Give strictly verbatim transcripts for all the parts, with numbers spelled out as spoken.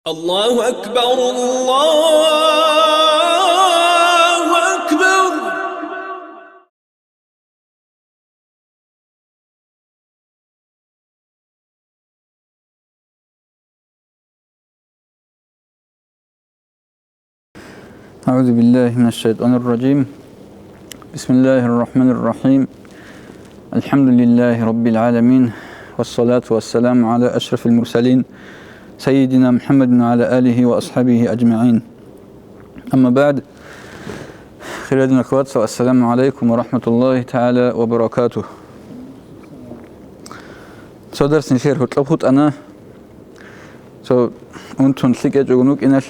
الله أكبر، الله أكبر. أعوذ بالله من الشيطان الرجيم. بسم الله الرحمن الرحيم. الحمد لله رب العالمين، والصلاة والسلام على أشرف المرسلين سيدنا محمد وعلى آله وأصحابه أجمعين. أما بعد. Хириял динул вацал, ассаламу гӀалайкум ва рахӀматуллагьи тагӀала ва баракатугь. Цо дарс нилъер гьоркьоб хутӀана. Цо унтун лъикӀ гьечӀого вукӀиналъ,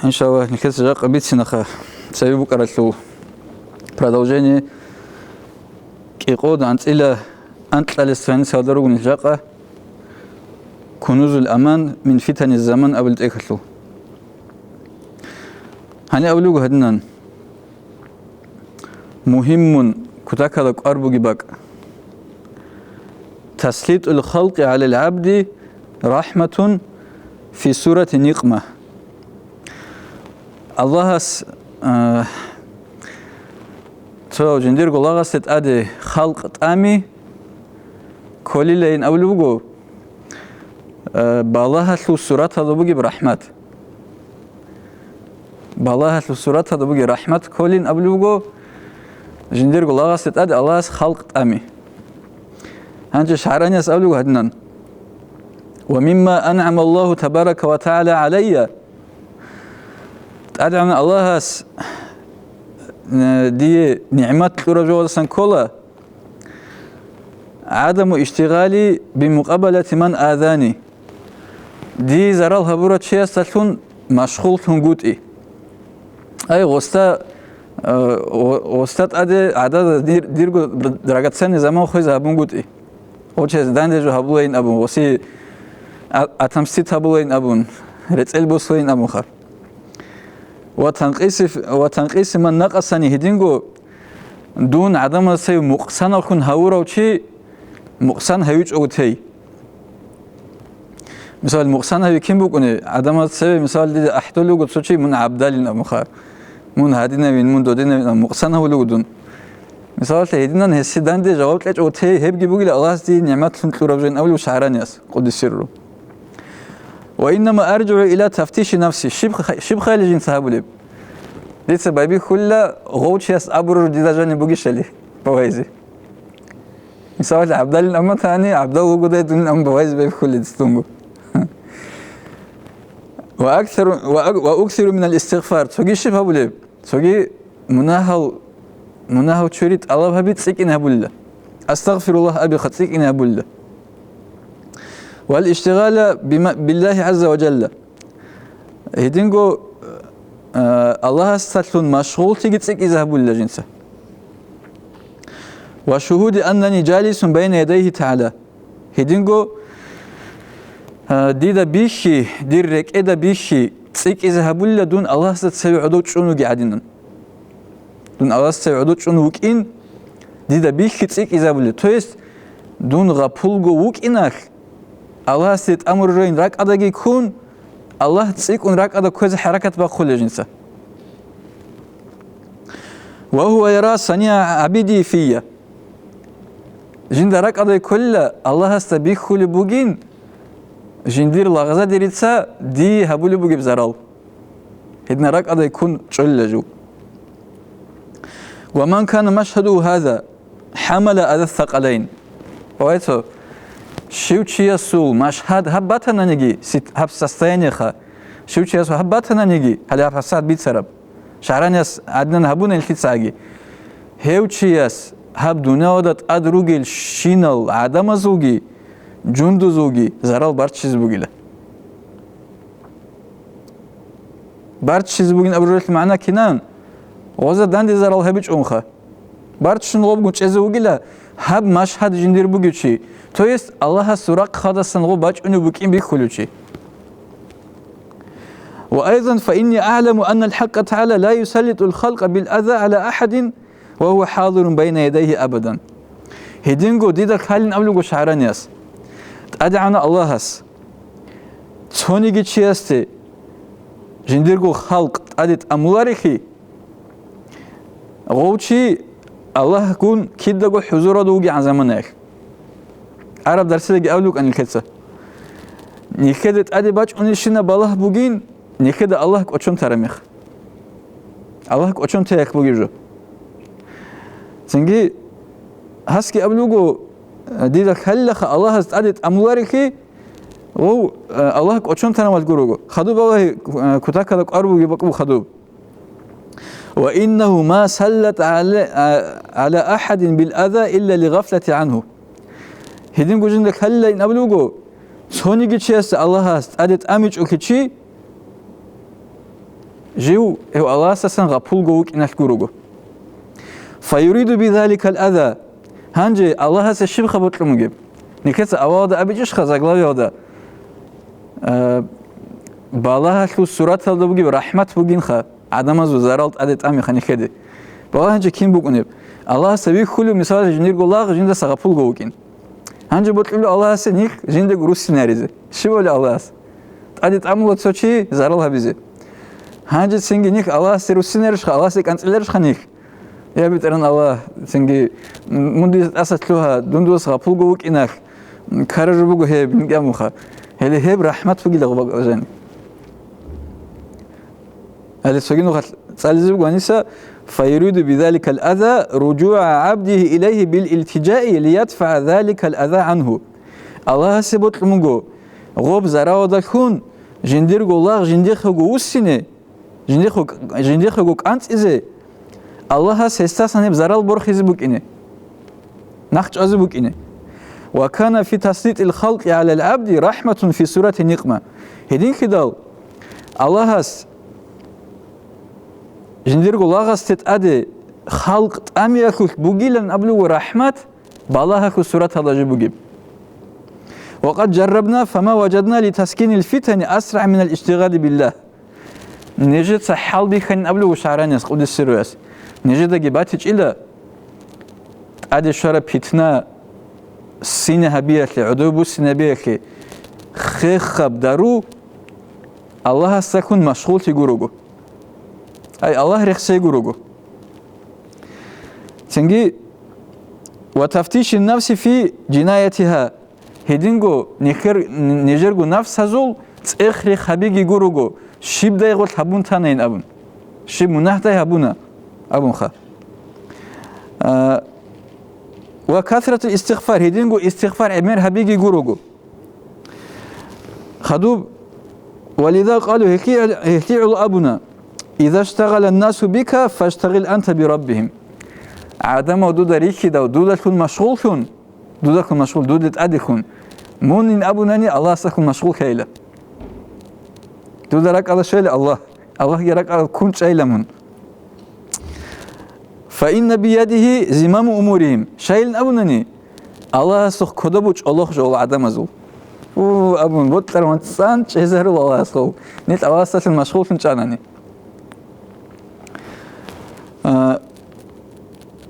иншаллагь, нилъеца жакъа бицинаха. Цеве букӀаралъул продолжение кӀикъоялда анцӀила анкьалес страницаялда ругонил жакъа, Кунузул аман мин фитани заман абулеб тӀехьалъул. Гьаниб абулеб буго гьадинан: мугьиммун, кутакалда кӀвар бугеб бакӀ. Таслитул халкъи гӀалал гӀабди рахӀматун фи сурати никъма. Аллагьас, а, цо жиндирго лагъасде тӀаде халкъ тӀами кколилайин абулеб буго, а, балагьалъул сураталда бугеб рахӀмат. Балагьалъул сураталда бугеб рахӀмат кколин абулеб буго, жиндирго лагъасде тӀаде Аллагьас халкъ тӀами. Гьанже шагӀраниялъ абулеб буго гьадинан: «Ва мимма ан'ама Аллагьу табарака ва тагӀала гӀалайя», ТӀадегӀанав Аллагьас, э, дие нигӀмат кьураб жоялдасан ккола: «ГӀадаму иштигъали бимукъабалати ман азани». Дие зарал гьабурав чиясдалъун машгъуллъунгутӀи. Ай, гъоста, э, гъо-, гъоста тӀаде гӀадада дир-, дирго драгоценный заман хвезе гьабунгутӀи. Гъов чияс данде жо гьабулейин абун, гъоси а-, отомстить гьабулейин абун, рецӀел босулейин абунха. Ва танкъиси ф-, ва танкъиси ман накъасани, гьединго дун гӀадамаз цеве мукъсаналлъун гьавурав чи мукъсан гьавичӀого тей. Мисал, мукъсан гьави кин букӀуни, гӀадамаз цеве, мисал, дида ахӀдолего цо чи, мун гӀабдалин абунха, мун гьадинавин, мун додинавин абун, мукъсан гьавулего дун. Мисалалъе, гьединан гьесие данде жаваб кьечӀого тей, гьебги бугила Аллагьас дие нигӀматлъун кьураб жойин абулев шагӀранияс, къуддиса сирругьу. Ва иннама аржигӀу иля тафтиши нафси, щиб ха-, щиб хайли жинца гьабулеб? Дица байбихьулила, гъов чияс абуру дида жаниб бугищали бавайзе. Мисалалъе, гӀабдалин амма тани, гӀабдал вугодай дунин амма бавайзе байбихьулила дицунго. Ва аксару, ва ак-, ва уксиру минал истигъфар, цоги щиб гьабулеб? Цоги мунагьал, мунагьал чури тӀалаб гьаби цӀикӀкӀине гьабулила. Астагъфируллагь абиха цӀикӀкӀине гьабулила. Вал иштигъала бима, биллагьи гӀазза ва жалла. Гьединго, э, Аллагьасдалъун машгъуллъиги цӀикӀкӀизе гьабулила жинца. Ва шугьуди аннани жалисун байна ядайгьи тагӀала. Гьединго, а, дида бихьи, дир рекӀеда бихьи цӀикӀкӀизе гьабулила дун Аллагьасда цеве гӀодов чӀун вугин гӀадинан. Дун Аллагьасда цеве гӀодов чӀун вукӀин, дида бихьи цӀикӀкӀизе гьабулила. То есть, дун гъапулго вукӀиналъ, Аллагьасде тӀамурарайин ракӀадаги ккун, Аллагь цӀикӀкӀун ракӀада кквезе хӀаракат бахъулеб жинца. Ва гьува яра санигӀа гӀабиди фийя. Жинда ракӀадай кколила, Аллагьасда бихьулеб бугин, жиндир лагъзадерица дие гьабулеб бугеб зарал. Гьедина ракӀадай ккун чӀолила жив. Ва ман кана машгьадугьу гьаза, хӀамала аза сакъалайн. Вайцо, щив чиясул машгьад гьаб батананиги, сит-, гьаб состояниеха, щив чиясул гьаб батананиги, гьале гьаб гьабсагӀат бицараб. ШагӀранияс гӀадинан гьабуна илъицаги. Гьев чияс гьаб дунялалда тӀад ругел щинал гӀадамазулги, жундузулги зарал барччизе бугила. Барччизе бугин абуралъ магӀна кинан? Гъоза данде зарал гьабичӀунха. Барччун гъобгун чӀезе вугила, гьаб машгьад жиндир бугев чи, то есть Аллагьас сурахъ хадасан гъо бачӀунев букӀин бихьулев чи. Ва айзан, фа инни а'ламу анна ал-хӀакъа тагӀала ла юсаллитул халкъа бил аза гӀала ахӀадин ва гьува хӀазирун байна ядайгьи абадан. Гьединго дида лъалин абулего шагӀранияс, ТӀадегӀанав Аллагьас Цониги чиясде жиндирго халкъ тӀаде тӀамуларелъи, гъов чи Аллагьгун кидаго хӀузуралда вугегӀан заманаялъ. Араб дарсидаги абулукӀан нилъеца. Нилъеда тӀаде бачӀунищина балагь бугин, нилъеда Аллагь кӀочон тараб мех. Аллагь кӀочон теялъ бугеб жо. Цинги гьасги абулуго, дида лъалилаха Аллагьас тӀаде тӀамуларелъи, гъов, э, Аллагь кӀочон танавал гурого. Хадуб Аллагьи, э, кутакалда кӀвар буги бакӀ буго хадуб. «Ва иннагьу ма саллат гӀала, гӀала ахӀадин бил аза илла ли гъафлати гӀангьу». Гьединго жинда лъалилайин абулуго, цониги чиясда Аллагьас тӀаде тӀамичӀолъи чи, жив гьев Аллагьасдасан гъапулго вукӀиналъ гурого. «Фаюриду бизаликал аза». Гьанже Аллагьасе щибха бокьун бугеб? Нилъеца авалда абичӀищха заглавиялда, э, балагьалъул сураталда бугеб рахӀмат бугинха, гӀадамазул зарал тӀаде тӀамиха нилъеде. Балагь гьанже кин букӀунеб? Аллагьасда вихьулев, мисалалъе, жиндирго лагъ жиндаса гъапулго вукӀин. Гьанже бокьулев Аллагьасе нилъ жиндаго руссинаризе. Щиб абулеб Аллагьас? ТӀаде тӀамула цо чи зарал гьабизе. Гьанже цинги нилъ Аллагьасе руссинарищха, Аллагьасе кӀанцӀиларищха нилъ? Я БетӀергьан Аллагь, цинги мун дица тӀаса лъугьа, дун дудаса гъапулго вукӀиналъ, ккараб жо буго гьеб, гьеб гьабунха. Гьеле гьеб рахӀмат бугила гъоб бакӀалда жаниб. Гьале цоги нухалъ цӀализе буго гьаниса: «Фаюриду бизаликал аза ружугӀа гӀабдигьи илайгьи бил илтижаи лиядфагӀа заликал аза гӀангьу». Аллагьасе бокьун буго, гъоб заралалдалъун жиндирго лагъ жиндихъего вуссине, жиндихъего, жиндихъего кӀанцӀизе, Аллагьас гьесдасан гьеб зарал борхизе букӀине, нахъ чӀвазе букӀине. «Ва кана фи таслитил халкъи гӀалал гӀабди рахӀматун фи сурати никъма». Гьединлъидал Аллагьас жиндирго лагъасде тӀаде халкъ тӀамиялъулъ бугилан абулеб буго рахӀмат, балагьалъул сураталда жо бугеб. «Ва къад жаррабна, фама важадна ли таскинил фитани асрагӀа минал иштигъали биллагь». Нижеца хӀалбихьанин абулеб буго ШагӀраниялъ, къуддиса сирругьу. Нижедаги батичӀила тӀаде щвараб питна сине гьабиялъе, гӀодов буссине гьабиялъе хехаб дару Аллагьасдалъун машгъуллъи гурого. Ай, Аллагь рехсей гурого. Цинги: «Ва тафтишин нафси фи жинаятиха». Гьединго нижер-, нижерго нафсазул цӀех-рех гьабиги гурого, щибдай гъолъ гьабун танайин абун, щиб мунагьдай гьабуна абунха. А, «ва касратул истигъфар», гьединго истигъфар гӀемер гьабиги гурого. Хадуб: «Ва лиза къалу», гьелъи-, гьелъигӀул абуна: «Иза штагъалан насу бика, фаштагъил анта бираббигьим». ГӀадамал дуда рихьидал, дудалъун машгъуллъун, дудалъун машгъул, дуда тӀадехун, мунин абунани, Аллагьасдалъун машгъуллъайила. Дуда ракӀалда щвейила Аллагь, Аллагьги ракӀалда ккун чӀайила мун. «Фа инна биядигьи зимаму умуригьим». Щайилан абунани, Аллагьасухъ кодоб буго чӀолохъ жо гӀадамазул. У, абун, бокьараб цӀан чӀезарул Аллагьасул. Нилъ Аллагьасдалъун машгъуллъун чӀанани. А,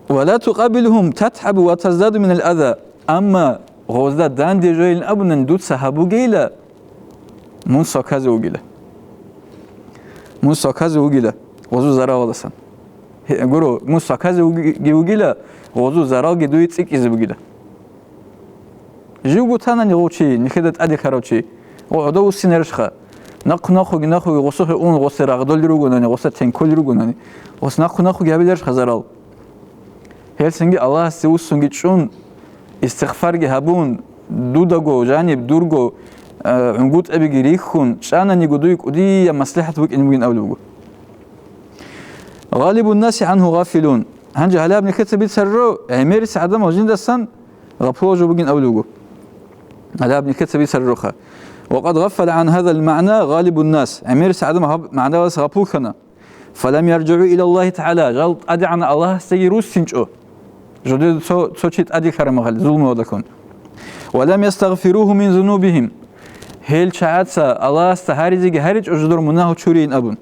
«Ва ла тукъабилугьум татгӀабу ва таздаду минал аза». Амма гъозда данде жойилин абунани дуца гьабугейила, мун сваказе вугила. Мун сваказе вугила гъозул заралдасан. Гье, гуро, мун сваказе вуги-, вугила, гъозул заралги дуе цӀикӀкӀизе бугила. Живго танани гъов чи, нилъеда тӀаде ккарав чи, гъов гӀодов вуссинарищха? Нахъ-нахъуги, нахъуги гъосухъе ун, гъосе рагъдолел ругонани, гъоса тенколел ругонани, гъос нахъ-нахъуги гьабиларищха зарал? Гьелсинги Аллагьасде вуссунги чӀун, истигъфарги гьабун, дудаго жаниб дурго, э, гӀунгутӀабиги рихьун чӀананиго дуе кӀудияб маслихӀат букӀине бугин абулеб буго. «Гъалибун наси гӀангьу гъафилун». Гьанже гьалаб нилъеца бицарро, гӀемерис гӀадамал жиндасан гъапулал жо бугин абулеб буго. Гьалаб нилъеца бицарроха. «Ва къад гъаффала гӀан гьазал магӀна гъалибун нас». ГӀемерис гӀадамал гьаб магӀналъ гъапуллъана. «Фалам яржигӀу ила Аллагьи тагӀала», жал ТӀадегӀанав Аллагьасдаги руссинчӀо. Жодеда цо, цо чи тӀаде ккараб мехалъ, зулмуялдалъун. «Ва лам ястагъфиругьу мин зунубигьим». Гьел чагӀаца Аллагьасда гьаризеги гьаричӀо жодор мунагьал чурейин абун.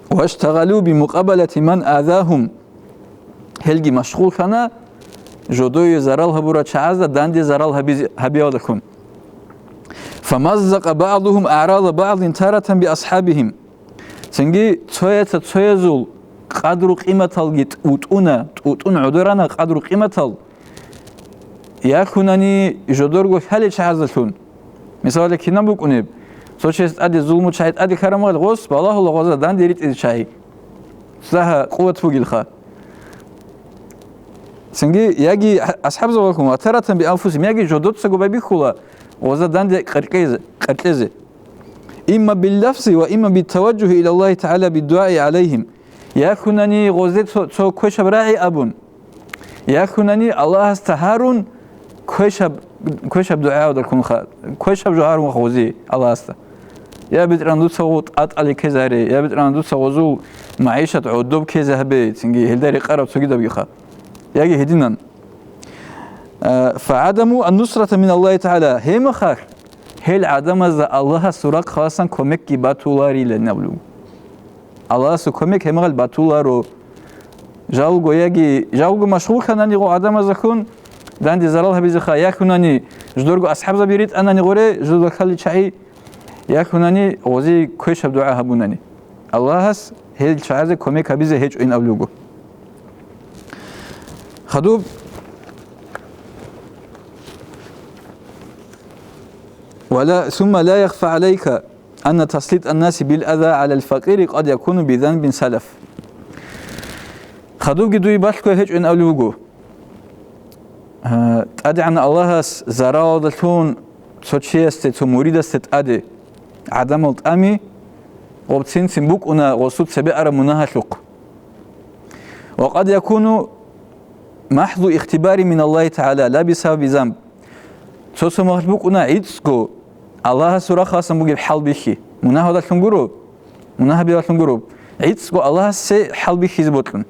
«Ваштагъалу бимукъабалати ман азагьум». Гьелги машгъуллъана жодое зарал гьабурал чагӀазда данде зарал гьабизе-, гьабиялдалъун. فمزق بعضهم أعراض بعض تارة بأصحابهم. Цинги цояца цоязул къадру-къиматалги тӀутӀуна, тӀутӀун гӀодорана къадру-къиматал, яхунани жодорго лъалел чагӀаздалъун. Мисалалда, кинаб букӀунеб? Цо чияс тӀаде зулму чагӀи тӀаде ккараб мехалъ гъос балагьула гъоза данде ритӀизе чагӀи. Цо дагьа къуват бугелха. Цинги яги асхӀабзабазухъун, وتارة بأنفسهم, яги жодоцаго байбихьула гъоза данде къеркьезе, къеркьезе. إما باللفظ وإما بالتوجه إلى الله تعالى بالدعاء عليهم. Яхунани гъозе цо, цо квешаб рагӀи абун, яхунани Аллагьасда гьарун квешаб, квешаб дугӀаялдалъунха, квешаб жо гьарун гъози Аллагьасда. Я БетӀергьан, дуца гъо тӀатӀали ккезаре, я БетӀергьан, дуца гъозул магӀишат гӀодоб ккезе гьабе, цинги гьелда рекъараб цогидабгиха. Яги гьединан. Э, فعدم النصرة من الله تعالى. Гьеб мехалъ гьел гӀадамазда Аллагьасул рахъалъасан кумекги батуларилан абулеб. Аллагьасул кумек гьеб мехалъ батуларо. Жалго яги, жалго машгъуллъанани гъо гӀадамазда хьун, данде зарал гьабизеха, яхунани жодорго асхӀабзаби ритӀанани гъоре, жодор лъалел чагӀи, яхунани гъози квешаб дугӀа гьабунани. Аллагьас гьел чагӀазе кумек гьабизе гьечӀо ин абулеб буго. Хадуб, ولا، ثم لا يخفى عليك أن تسليط الناس بالأذى على الفقير قد يكون بذنب سلف. Хадубги дуе балъго гьечӀо ин абулеб буго. Гьа, ТӀадегӀан Аллагьас заралалдалъун цо чиясде, цо муридасде тӀаде гӀадамал тӀами гъоб цин-цин букӀуна гъосул цебе араб мунагьалъухъ. وقد يكون محض اختبار من الله تعالى لا بسبب ذنب. Цо-цо мехалъ букӀуна гӀицӀго Аллагьасул рахъалъасан бугеб хӀалбихьи, мунагьалдалъун гуро, мунагь гьабиялъун гуро, гӀицӀго Аллагьасе хӀалбихьизе бокьун.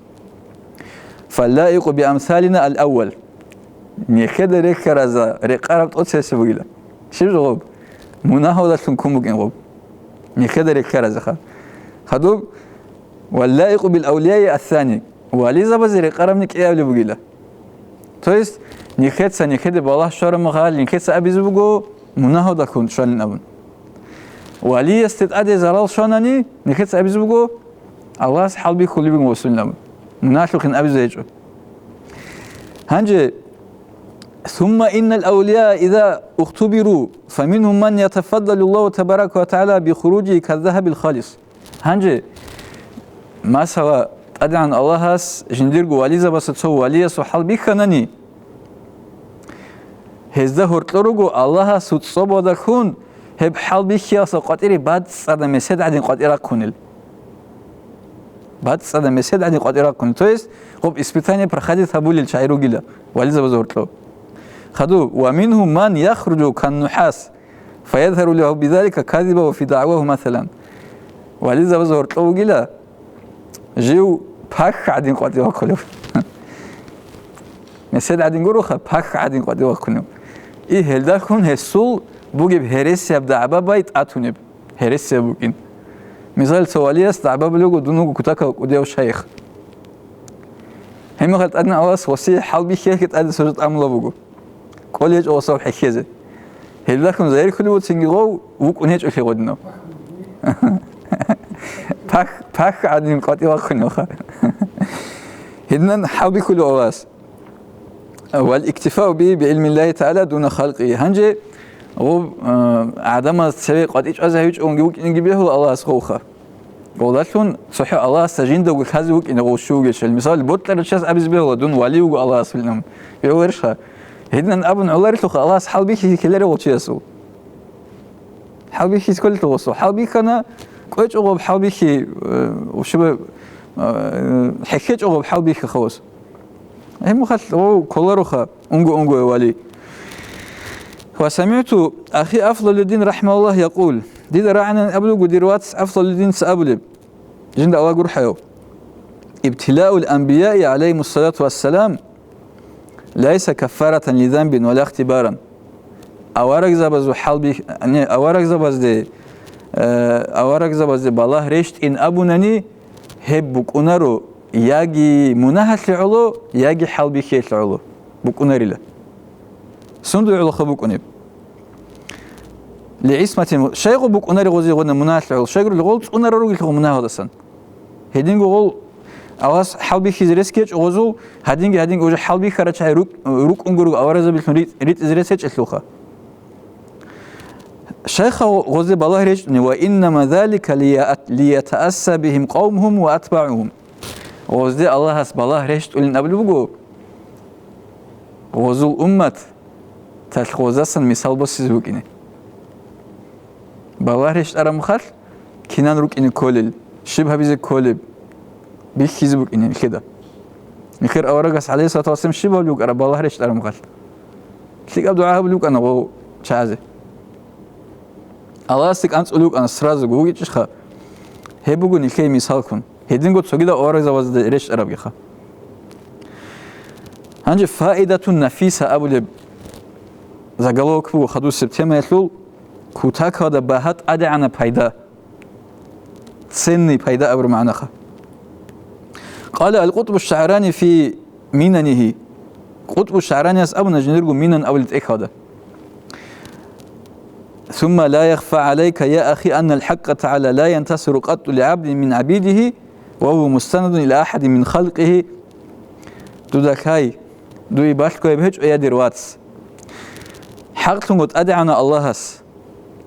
فاللائق بأمثالنا الأول. Нехеда реккаразда рекъараб тӀоцебесеб бугила. Щиб жо гъоб? Мунагьалдалъун ккун букӀин гъоб. Нехеда реккаразеха. Хадуб, واللائق بالأولياء الثاني. Вализабазе рекъарабни кӀиабилеб бугила. То есть, нехеца, нехеде балагь щвараб мехалъ, нехеца абизе буго, мунагьалдалъун щванин абун. Валиясде тӀаде зарал щванани, нехеца абизе буго, Аллагьас хӀалбихьулеб буго гъосулин абун. Мунагьалъухъин абизе гьечӀо. Гьанже, ثم إن الأولياء إذا اختبروا فمنهم من يتفضل الله تبارك وتعالى بخروجه كالذهب الخالص. Гьанже, масала, ТӀадегӀан Аллагьас жиндирго вализабаса цо валиясул хӀалбихьанани, гьезда гьоркьор руго Аллагьасул цӀобалда хьун гьеб хӀалбихьиялъул къватӀире бацӀцӀадаб месед гӀадин къватӀир рахъунел. БацӀцӀадаб месед гӀадин къватӀир рахъунел. То есть, гъоб испытание проходить гьабулел чагӀи ругила вализабазул гьоркьоб. Хадуб, ومنهم من يخرج كالنحاس فيظهر له بذلك كذبا في دعواه مثلا. Вализабазул гьоркьов вугила, жив пахь гӀадин къватӀив вахъулев. Месед гӀадин гуроха, пахь гӀадин къватӀив вахъунев. И гьелдалъун гьесул бугеб гьересияб дагӀба-бай тӀатунеб. Гьересияб букӀин. Мисал, цо валияс дагӀба-бай буго, дун вуго кутакав кӀудияв шайх. Гьеб мехалъ ТӀадегӀан Аллагьас гъосие хӀалбихьиялъе тӀаде цо жо тӀамулеб буго. КӀолей гьечӀо гъосав хӀехьезе. Гьелдалъун загьирлъулеб буцинги гъов вукӀун гьечӀолъи гъодинав. Пахь, пахь гӀадин къватӀив вахъуневха. Гьединан хӀалбихьулев Аллагьас. والاكتفاء به بعلم الله تعالى دون خلقه. Гьанже гъоб, а, гӀадамаз цеве къватӀи чӀвазе гьавичӀогонги вукӀинеги бегьула Аллагьас гъовха. Гъолдалъун цохӀо Аллагьасда жиндаго лъазе вукӀине гъов щив вугелъул. Мисал, бокьарав чияс абизе бегьула, дун вали вуго Аллагьас вилан. Бегьуларищха? Гьединан абун гӀоларелъулха Аллагьас хӀалбихьизе ккеларев гъов чиясул. ХӀалбихьизе кколелъул гъосул. ХӀалбихьана, кӀвечӀо гъоб хӀалбихьи, э, ушибе, э, хӀехьечӀо гъоб хӀалбихьи хавас. Гьеб мехалъ гъов кколароха. Унго-унгое вали. وسمعت أخي أفضل الدين رحمه الله يقول, дида рагӀанани абулеб буго дир вац Афзалуддинца абулеб, жинда Аллагь гурхӀаяв: ابتلاء الأنبياء عليهم الصلاة والسلام ليس كفارة لذنب ولا اختبارا. Аварагзабазул хӀалбихь-, не, аварагзабазде, э, аварагзабазде балагь рещтӀин абунани, гьеб букӀунаро яги мунагьалъе гӀоло, яги хӀалбихьиялъе гӀоло букӀунарила. Сундуе гӀолохъа букӀунеб? лигӀисматин, щайго букӀунари гъози гъуна мунагьалъул, щайгурелъул гъол цӀунаро ругелъул мунагьалдасан. Гьединго гъол Аллагьас хӀалбихьизе рес гьечӀо гъозул, гьадинги-гьадинги уже хӀалбихьарал чагӀи рукӀ-, рукӀунго руго аварагзабилъун ритӀ-, ритӀизе рес гьечӀелъулха. Щайха гъозе балагь речӀчӀуни, ва иннама залика лия-, лиятаасса бихим къавмухум ва атбагӀухум. Гъозде Аллагьас балагь речӀчӀулин абулеб буго, гъозул уммат талъ гъозасан мисал босизе букӀине. Балагь рещтӀараб мухъалъ кинан рукӀине кколел, щиб гьабизе кколеб, бихьизе букӀине нилъеда. Нилъер аварагас, гӀалайгьиссалату вассалам, щиб гьабулев вукӀараб балагь рещтӀараб мухъалъ? ЛъикӀаб дугӀа гьабулев вукӀана гъов чагӀазе. Аллагьасде кӀанцӀулев вукӀана сразу, вугичӀищха? Гьеб буго нилъее мисаллъун. Гьединго цогидал аварагзабазда рещтӀарабгиха. Гьанже фаидатун нафиса абулеб заголовок буго хадусеб темаялъул, кутакалда багьа тӀадегӀанаб пайда, ценный пайда абураб магӀнаха. Къала алкъутбу шагӀрани фи минанихи. КъутӀбу ШагӀранияс абуна жиндирго Минан абулеб тӀехьалда: ثم لا يخفى عليك يا أخي أن الحق تعالى لا ينتصر قط لعبد من عبيده وهو مستند إلى أحد من خلقه. Дуда лъай, дуе балъгояб гьечӀо, я дир вац. ХӀакълъунго ТӀадегӀанав Аллагьас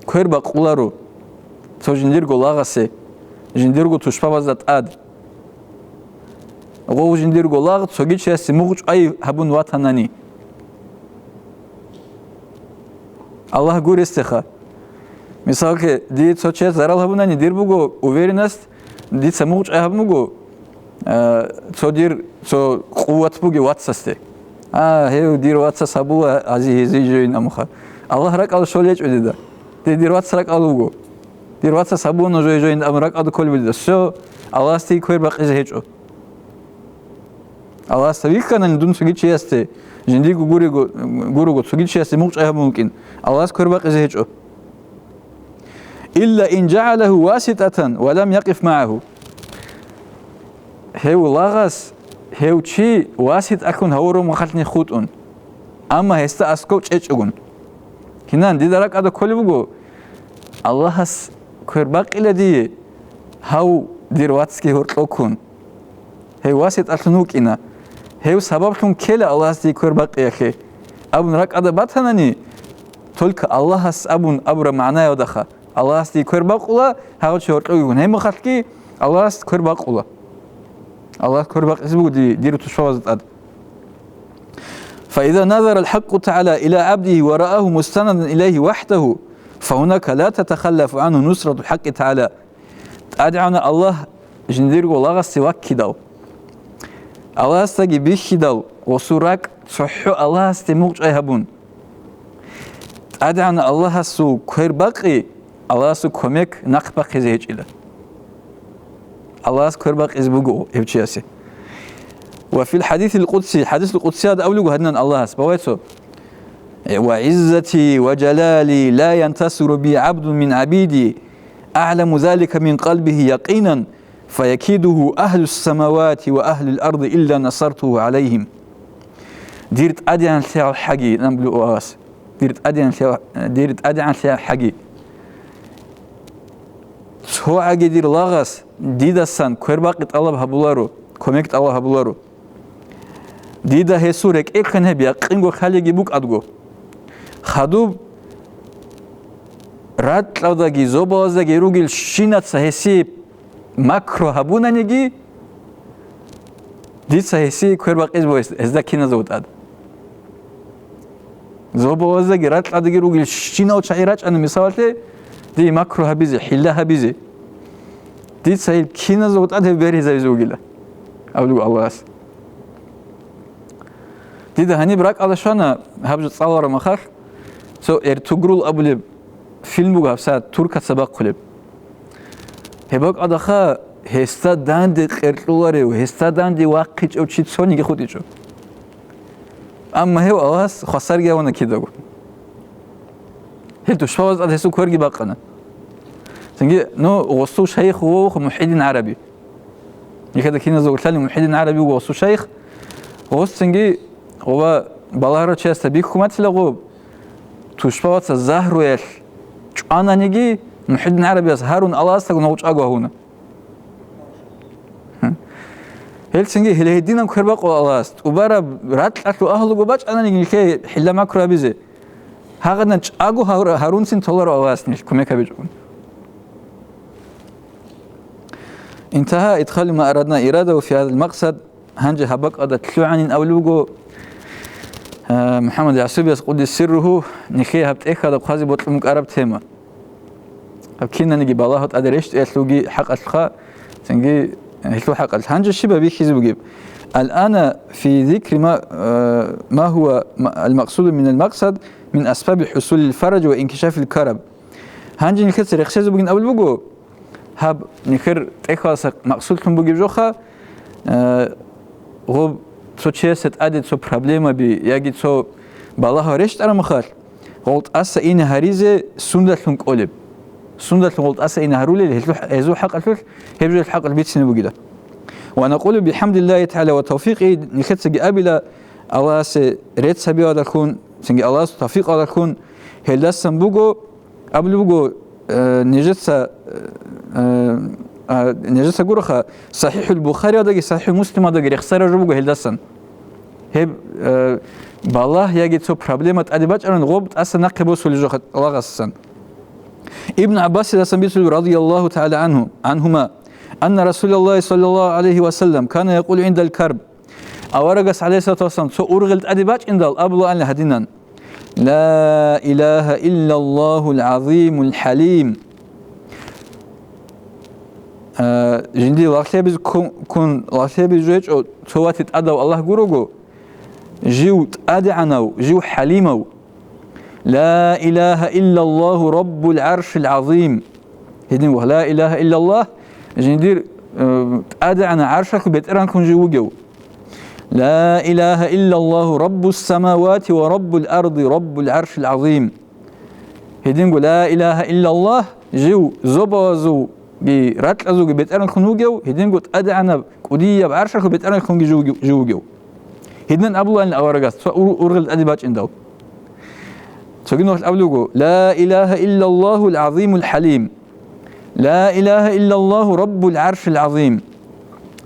квер бакъуларо цо жиндирго лагъасе, жиндирго тушбабазда тӀад. Гъов жиндирго лагъ цоги чиясе мугъчӀвай гьабун ватанани. Аллагь гуресдеха. Мисалги, дие цо чияс зарал гьабунани, дир буго уверенность, дица мугъчӀвай гьабун буго, а, цо дир, цо къуват бугев вацасде. А, гьев дир вацас гьабула, ази гьезие жойин амуха. Аллагь ракӀалда щолечӀо дида. Дир, дир вац ракӀалда вуго. Дир вацас гьабуна жой-жойин амун ракӀалда кколеб дида. Всё, Аллагьасде квер бакъизе гьечӀо. Аллагьасда вихьанани дун цоги чиясде, жиндирго гурего, гурого цоги чиясде мугъчӀвай гьабун вукӀин, Аллагьас квер бакъизе гьечӀо. Илла ин жагӀалагьу васитӀатан ва лам якъиф магӀагьу. Гьев лагъас гьев чи васитӀалъун гьавураб махалъни хутӀун, амма гьесда аскӀов чӀечӀогун. Кинан дида ракӀалда кколеб буго, Аллагьас квер бакъила дие, гьав дир вацги гьоркьо ккун. Гьев васитӀалъун вукӀина. Гьев сабаблъун ккела Аллагьас дие квер бакъиялъе, абун ракӀалда батанани, только Аллагьас абун абураб магӀнаялдаха, Аллагьас дие квер бакъула, гьав чи гьоркьогигун. Гьеб махалъги Аллагьас квер бакъула. Аллагьас квер бакъизе буго ди-, дир тушбабазда тӀад. فإذا نظر الحق تعالى إلى عبده ورآه مستندا إليه وحده، فهناك لا تتخلف عنه نصرة الحق تعالى. ТӀадегӀанав Аллагь жиндирго лагъасде ваккидал, Аллагьасдаги бихьидал, гъосул ракӀ цохӀо Аллагьасде мугъчӀвай гьабун, ТӀадегӀанав Аллагьасул квер бакъи, Аллагьасул кумек нахъ бахъизе гьечӀила. Аллагьас квер бакъизе буго гьев чиясе. Ва фил хадисил къудси, хадисул къудсиялда абулеб буго гьадинан Аллагьас, бавайцо: «Ва гӀиззати ва жалали ла янтасиру би гӀабдун мин гӀабиди, агӀламу залика мин къалбигьи якъинан, фаякидугьу агьлус самавати ва агьлул арди илла насартугьу гӀалайгьим». Дир ТӀадегӀанлъиялъ хӀаги, абулеб буго Аллагьас, дир ТӀадегӀанлъиялъ, дир ТӀадегӀанлъиялъ хӀаги. Цо гӀаги дир лагъас дидасан квер бакъи тӀалаб гьабуларо, кумек тӀалаб гьабуларо. Дида гьесул рекӀелъан гьеб якъинго лъалебги букӀаго. Хадуб ракьалдаги зобалаздаги ругел щинаца гьесие макру гьабунаниги, дица гьесие квер бакъизе буго гьез-, гьезда киназда тӀад. Зобалаздаги ракьалдаги ругел щинал чагӀи рачӀана мисалалъе, дие макру гьабизе, хӀилла гьабизе. Дица гьел киназда тӀад гьеб бергьизабизе бугила, абулеб Аллагьас. Дида гьаниб ракӀалда щвана, гьаб жо цӀалараб махалъ, цо Эртугрул абулеб фильм буго гьабсагӀат туркаца бахъулеб. Гьеб бакӀалдаха гьесда данде къеркьуларев, гьесда данде вахъичӀев чи цониги хутӀичӀо. Амма гьев Аллагьас хвасарги гьавуна кидаго. Гьел тушбабаз тӀад гьесул кверги бакъана. Цинги, ну, гъосул шайх вуго МухӀиддин ГӀараби. Нихада киназда улъали МухӀиддин ГӀараби вуго гъосул шайх. Гъос цинги ва балагьарав чиясда бихьун батила гъоб, тушбабаца загьруялъ, чӀу-, Ананиги, МухӀиддин ГӀарабияс гьарун Аллагьасдагун гьев чӀаго гьавуна. Гьелцинги гьеле гьединаб квербакъула Аллагьас, тӀубараб ракьалъул агьлуго бачӀананиги нилъее хӀилла-макру гьабизе. Гьагъадин чӀаго гьар-, гьарунцин толаро Аллагьас нилъ кумек гьабичӀого. انتهى إدخال ما أردنا إيراده في هذا المقصد. Гьанже гьаб бакӀалда лъугӀанин абулеб буго, э, МухӀаммад ЯгӀсубияс къуддиса сирругьу нилъее гьаб тӀехьалда хъвазе бокьун букӀараб тема. Гьаб кинаниги балагьу тӀаде рещтӀиялъулги хӀакъалъха, цинги гьелъул хӀакъалъ. Гьанже щиб гьабихьизе бугеб? الآن في ذكر ما، э، ما هو المقصود من المقصد من أسباب حصول الفرج وانكشاف الكرب. Гьанже нилъеца рехсезе бугин абулеб буго, гьаб нилъер тӀехьалдаса максудлъун бугеб жоха, э, гъоб цо чиясе тӀаде цо проблемаби яги цо балагьал рещтӀараб мехалъ, гъол тӀаса ине гьаризе сундалъун кӀолеб. Сундалъун гъол тӀаса ине гьарулел гьезул, гьезул хӀакъалъулъ, гьеб жоялъул хӀакъалъулъ бицине бугила. ونقول بحمد الله تعالى وتوفيقه, нилъецаги абила Аллагьасе рецц гьабиялдалъун, цинги Аллагьасул тавфикъалдалъун, гьелдасан буго, абулеб буго, э, нижеца, э, а, нижеца гуроха, СахӀихӀул Бухариялдаги СахӀихӀул Муслималдаги рехсараб жо буго гьелдасан. Гьеб, э, балагь яги цо проблема тӀаде бачӀаран гъоб тӀаса нахъе босулеб жо ха-, лагъасан. Ибн ГӀаббасидасан бицулеб, رضي الله تعالى عنه، عنهما, أن رسول الله صلى الله عليه وسلم كان يقول عند الكرب. Аварагас, гӀалайгьиссалату вассалам, цо ургъел тӀаде бачӀиндал абулаанила гьадинан: «Ла илагьа иллаллагьул гӀазимул хӀалим». А, жиндир лагълъи гьабизе ккун, ккун лагълъи гьабизе жо гьечӀо, цо ватир тӀадав Аллагь гурого, жив тӀадегӀанав, жив хӀалимав. «Ла илагьа иллаллагьу раббул гӀаршил гӀазим». Гьедин ва ла илагьа иллаллагь, жиндир, э, тӀадегӀанав гӀаршалъул бетӀергьанлъун жив вугев. «Ла илагьа иллаллагьу раббус самавати ва раббул арди раббул гӀаршил гӀазим». Гьединго ла илагьа иллаллагь, жив зобалазулги ракьазулги бетӀергьанлъун вугев, гьединго тӀадегӀанаб кӀудияб гӀаршалъул бетӀергьанлъунги жив вугев, жив вугев. Гьединан абулаанила аварагас, цо ур-, ургъел тӀаде бачӀиндал. Цоги нухалъ абулеб буго: «Ла илагьа иллаллагьул гӀазимул хӀалим. Ла илагьа иллаллагьу раббул гӀаршил гӀазим.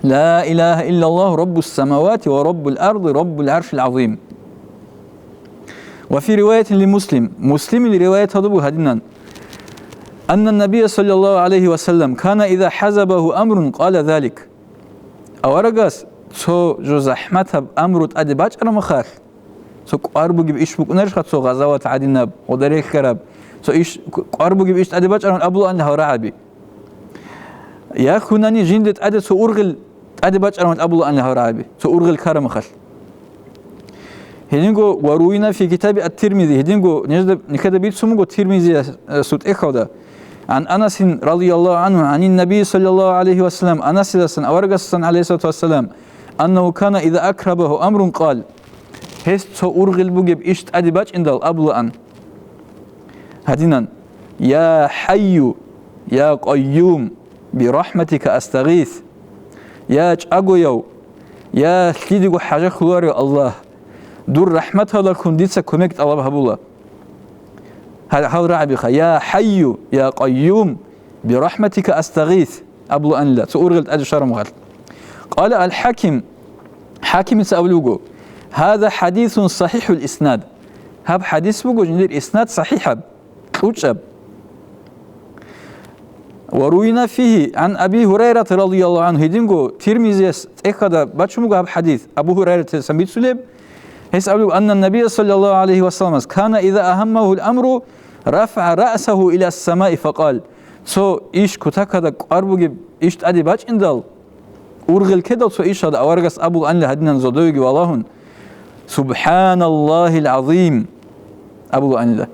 Ла илагьа иллаллагьу раббус самавати ва раббул арди раббул гӀаршил гӀазим». Ва фи риваятин ли Муслим, Муслимил риваят гьабулеб буго гьадинан: «Аннан набия саллаллагьу гӀалайгьи ва саллам кана иза хӀазабагьу амрун къала залик». Аварагас цо жо захӀматаб амру тӀаде бачӀараб мехалъ, цо кӀвар бугеб иш букӀунарищха, цо гъазават гӀадинаб, гъода релълъараб, цо иш, кӀвар бугеб иш тӀаде бачӀараб абулаанила гьал рагӀаби. Я хьунани жинде тӀаде цо ургъел тӀаде бачӀараб абулаанила гьал рагӀаби, цо ургъел ккараб мехалъ. Гьединго ва руина фи китаби ат-Тирмизи, гьединго нижеда, нилъеда бицун буго Тирмизиясул тӀехьалда. Гьан Анасин радияллагьу гӀангьу, гьанин Наби саллаллагьу гӀалайгьи ва саллам, Анасидасан, аварагасдасан, гӀалайгьиссалату вассалам, аннагьу кана иза акрабагьу амрун къал, гьес цо ургъел бугеб иш тӀаде бачӀиндал абулаан гьадинан: «Я ХӀайю, я Къайюм, бирахӀматика астагъис». Я чӀагояв, я лъидего хӀажалъуларев Аллагь, дур рахӀматалдалъун дица кумек тӀалаб гьабула. Гьал, гьал рагӀабиха: «Я ХӀайю, я Къайюм, бирахӀматика астагъис», абулаанила, цо ургъел тӀаде щвараб мехалъ. Къала ал-ХӀаким, ХӀакимица абулеб буго: «Гьаза хӀадисун сахӀихӀул иснад». Гьаб хӀадис буго жиндир иснад сахӀихӀаб, кьучӀаб. Ва руина фигьи гӀан Аби Гьурайрата радияллагьу гӀангьу, гьединго Тирмизияс тӀехьалда бачун буго гьаб хӀадис, Абу Гьурайратасан бицунеб, гьес абулеб: «Анна Набия саллаллагьу гӀалайгьи ва салламас кана иза агьаммагьул амру рафагӀа раъсагьу илас самаи факъал». Цо иш кутакада кӀвар бугеб иш тӀаде бачӀиндал, ургъел ккедал цо ишалда аварагас абулаанила гьадинан зодовеги валагьун: «СубхӀаналлагьил гӀазим», абулаанила.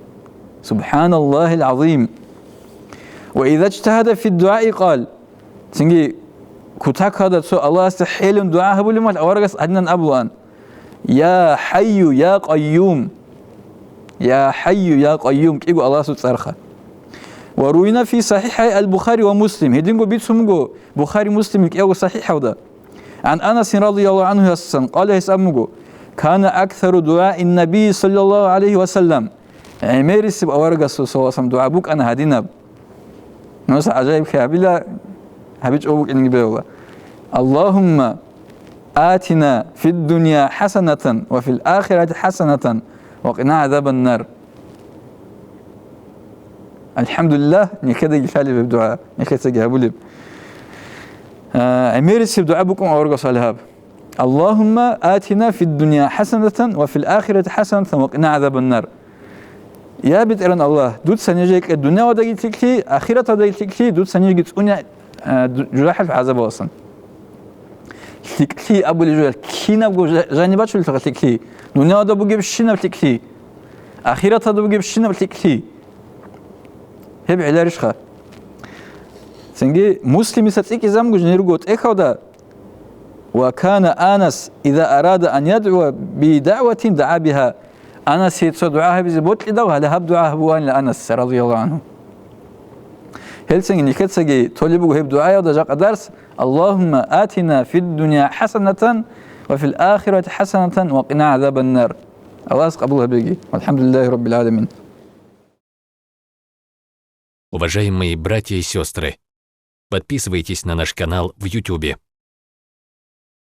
«СубхӀаналлагьил гӀазим». «Ва иза жтагьада фид-дугӀаи къал». Цинги кутакада цо Аллагьасда хӀелун дугӀа гьабулеб мехалъ аварагас гьадинан абулаан: «Я ХӀайю, я Къайюм». «Я ХӀайю, я Къайюм», кӀиго Аллагьасул цӀарха. Ва руина фи сахӀихӀай ал-Бухари ва Муслим, гьединго бицун буго Бухари, Муслимил кӀиябго сахӀихӀалда. ГӀан Анасин радияллагьу гӀангьуясдасан, къала, гьес абун буго: «Кана аксару дугӀаин Наби саллаллагьу гӀалайгьи ва саллам». ГӀемерисеб аварагасул саллаллагьу гӀалайгьи ва саллам дугӀа букӀана гьадинаб. Нуса гӀажаиб хъи гьабила, гьабичӀо букӀинги бегьула. Аллагьумма атина фид-дунья хӀасанатан ва фил-ахирати хӀасанатан ва къина гӀазабан-нар. АлхӀамдулиллагь, нихъедаги лъалеб гьеб дугӀа, нихъецаги гьабулеб. А, гӀемерисеб дугӀа букӀун аварагасул гьаб. Аллагьумма атина фид-дунья хӀасанатан ва фил-ахирати хӀасанатан ва къина гӀазабан-нар. Я БетӀергьан Аллагь, дуца ниж рекӀе дунявалдаги лъикӀлъи, ахираталдаги лъикӀлъи, дуца нижги цӀуне, а, ду-, жужахӀалъул гӀазабаласан. ЛъикӀлъи абулеб жо кинабго жа-, жаниб бачулелъулха лъикӀлъи, дунявалда бугебщинаб лъикӀлъи, ахираталда бугебщинаб лъикӀлъи. Гьеб гӀеларищха? Цинги Муслимица цӀикӀкӀизабун жинир руго тӀехьалда, «Ва кана Анас иза арада ан ядгӀуа би дагӀватин дагӀа бигьа». Анасие цо дугӀа гьабизе бокьидал, гьале гьаб дугӀа гьабуанила Анас, радияллагьу гӀангьу. Гьелцинги нихъецаги толеб буго гьеб дугӀаялда жакъа дарс: «Аллагьумма атина фид-дунья хӀасанатан ва фил-ахирати хӀасанатан ва къина гӀазабан-нар». Аллагьас къабул гьабеги. ВалхӀамдулиллагьи раббил гӀаламин. Уважаемые братья и сестры, подписывайтесь на наш канал в Ютубе.